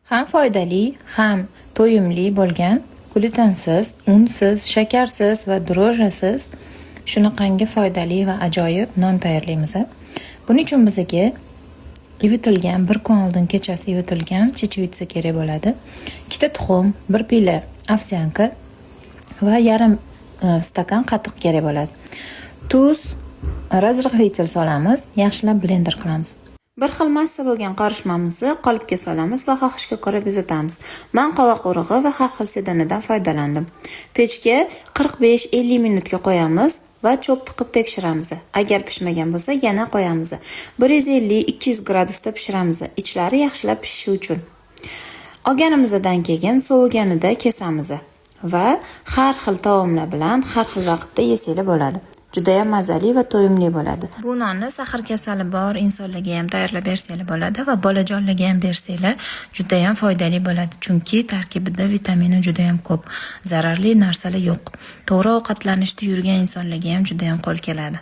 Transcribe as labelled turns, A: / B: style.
A: Ham foydali, ham to'yimli bo'lgan glutensiz, unsiz, shakarsiz va drojjasiz shunaqangi foydali va ajoyib non tayyorlaymiz. Buning uchun bizga ivitilgan, bir kun oldin kechasi ivitilgan чечевица kerak bo'ladi. Ikkita tuxum, bir piyla овсянка va yarim stakan qatiq kerak bo'ladi. Tuz, разрыхлитель solamiz, yaxshilab blender qilamiz. Bir xil massa bo'lgan qorishmamizni qolipga solamiz va xohishga ko'ra bezatamiz. Man qovoq urug'i va har xil sedanadan foydalandim. Pechga 45-50 minutga qo'yamiz va cho'p tiqib tekshiramiz. Agar pishmagan bo'lsa, yana qo'yamiz. 150-200 gradusda pishiramiz. Ichlari yaxshilab pishishi uchun. Olganimizdan keyin soviganida kesamiz va har xil taomlar bilan har xil vaqtda yesanglar bo'ladi. Judayam mazali va to'yimli bo'ladi. Bu nonni сахар kasali bor insonlarga ham tayyorlab bersanglar bo'ladi va bolajonlarga ham bersanglar judayam foydali bo'ladi. Chunki tarkibida vitamini judayam ko'p. Zararli narsalar yo'q. To'g'ri ovqatlanishda yurgan insonlarga ham judayam qo'l keladi.